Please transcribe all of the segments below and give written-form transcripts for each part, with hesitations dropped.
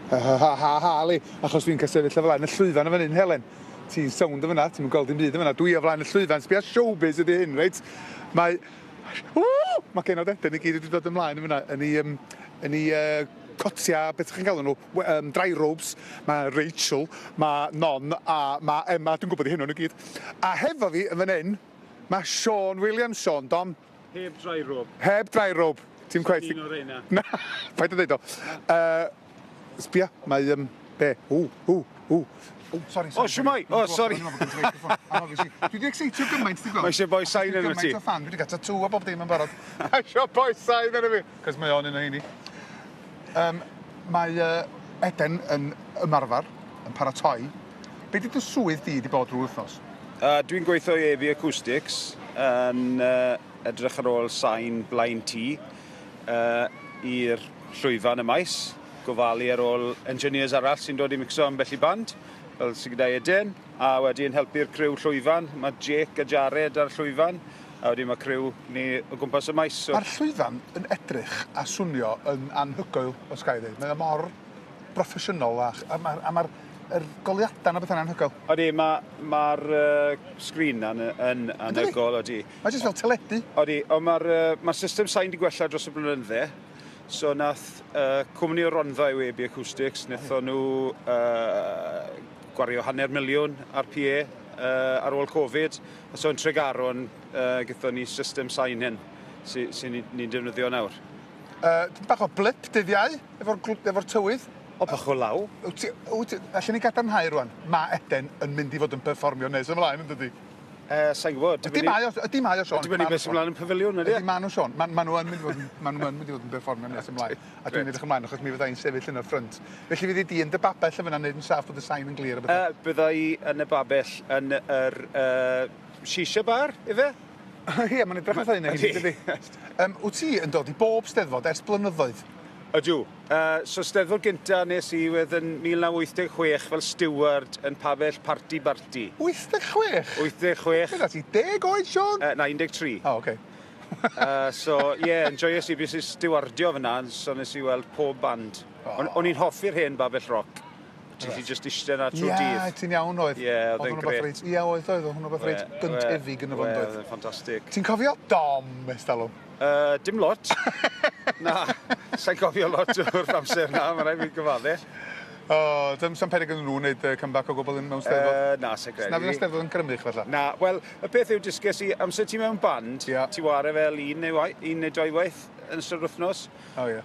Ha ha ha ha ha li, achos dwi'n cael sefyll o flaen y llwyfan yn fan hyn, Helen. Ti'n sownd yn fan'na, ti'm yn gweld dim byd yn fan'na. Dwi o flaen y llwyfan, sbia showbiz ydi hyn, reit? Mae... Ww! Mae genod Eden i gyd wedi dod ymlaen yn fan'na yn ei, um, yn ei uh, cotia, beth chi'n galw nhw, dry robes. Mae Rachel, mae Non a mae Emma, dwi'n gwybod eu henw nhw gyd. A hefo fi yn fan hyn, mae Sean Williams, Sean Dom. Heb dry robe. Heb dry robe. Ti'n cweit... Un o'r reina. Na, paid â ddeud o. Uh, sbia, mae... Um, be? Ww, ww, ww. O, sori, sori. O, siwmai! O, sori. Dwi wedi excitio gymaint, ti'n gweld? Mae eisiau boi sain arno ti. Gymaint o fan, dwi wedi cael tattoo a bob dim yn barod. Mae eisiau boi sain arno fi. Cos mae o'n un o heini. Um, mae uh, Eden yn ymarfer, yn paratoi. Be di dy swydd di di bod drwy'r wythnos? Dwi'n gweithio i AB Acoustics yn uh, edrych ar ôl sain blaen tŷ uh, i'r llwyfan y maes, gofalu ar ôl engineers arall sy'n dod i mixo ambell i band, fel sy'n gyda Eden, a wedyn helpu'r criw llwyfan. Mae Jake a Jared ar y llwyfan, a wedyn mae criw ni o gwmpas y maes. So... Mae'r llwyfan yn edrych a swnio yn anhygoel, os ga i ddweud. Mae o mor broffesiynol a, a mae'r a ma yr goleuadau 'na bethau'n anhygoel. Odi, mae'r ma uh, sgrin yn, yn anhygoel, odi. Mae jyst fel teledu. Odi, ond mae'r uh, ma system sain di gwella dros y blynydde. So nath uh, cwmni o Rondda yw AB Acoustics, wnaethon nhw uh, gwario 500,000 ar PA uh, ar ôl Covid. A so yn Tregaron, uh, gyda ni system sain hyn sy'n sy ni'n ni defnyddio nawr. Uh, bach o blip dydd Iau, efo'r efo tywydd. O, bach o law. Wyt ti, wyt ti, allan ni gadarnhau rwan, mae Eden yn mynd i fod yn perfformio nes ymlaen, yn dydi? Sa'n gwybod. Ydy mae o, ydy mae o, Sean. Dibynnu beth sy'n mlaen yn pafiliwn, ydy? Ydy ma nhw, Sean. Ma, ma nhw yn mynd i fod yn, ma nhw yn mynd i fod yn perfformio nes ymlaen. A dwi'n edrych ymlaen, achos mi fydda i'n sefyll yn y ffrynt. Felly fyddi di yn dy babell yn fan'na, neud yn saff bod y sain yn glir a bethau? Bydda i yn y babell yn yr shisha bar, ife? Ie, mae'n edrych fatha un o heini, dydi? Wyt ti yn dod i bob Steddfod ers blynyddoedd? Ydw. So Steddfod gynta nes i oedd yn 1986 fel steward yn pabell Parti Barti. 86? 86. Beth ti, 10 oed, Sean? Na, 13. O, oh, oce. So, ie, yeah, enjoyes i bys i stewardio fyna, so nes i weld pob band. Oh. O'n i'n hoffi'r hen babell roc. Ti'n gallu just eistedd 'na trwy'r dydd. Ie, ti'n iawn oedd. Ie, oedd e'n grêt. Ie, oedd, oedd, oedd hwnnw beth reit gyntefig yn y fo, oedd? Oedd e'n ffantastig. Ti'n cofio Dom ers talwm? Dim lot. Na, sai'n cofio lot o'r amser 'na, ma' raid fi gyfadde. O, dim sa'm peryg iddyn nhw wneud comeback o gwbl yn mewn Steddfod? Na, sai'n credu. Na fydd y Steddfod yn Crymych falle? Na, wel, y peth yw, dysges i, amser ti mewn band, ti ware fel un neu, un neu doi waith yn ystod yr wythnos. O, ie.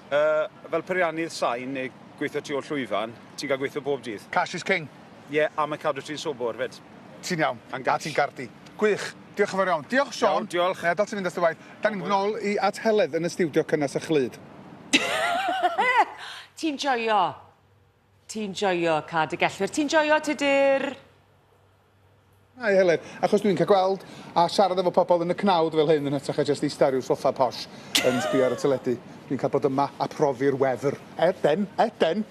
Fel peiriannydd sain neu gweithio tu ôl llwyfan, ti'n cael gweithio bob dydd. Cash is king. Ie, a mae'n cadw ti'n sobor 'fyd. Ti'n iawn. A'n gash. A ti'n gardi. Gwych. Diolch yn fawr iawn. Diolch, Siôn. Iawn, diolch. Na i adael ti fynd at dy waith. Da ni'n mynd nôl i at Heledd yn y stiwdio cynnes a chlyd. Ti'n joio. Ti'n joio Cad y Gellwyr. Ti'n joio, Tudur? Hi Heledd, achos dwi'n cael gweld a siarad efo pobl yn y cnawd fel hyn yn hytrach na jyst eista ar ryw soffa posh yn sbio ar y teledu. Dwi'n cael bod yma a profi'r wefr. Eden, Eden!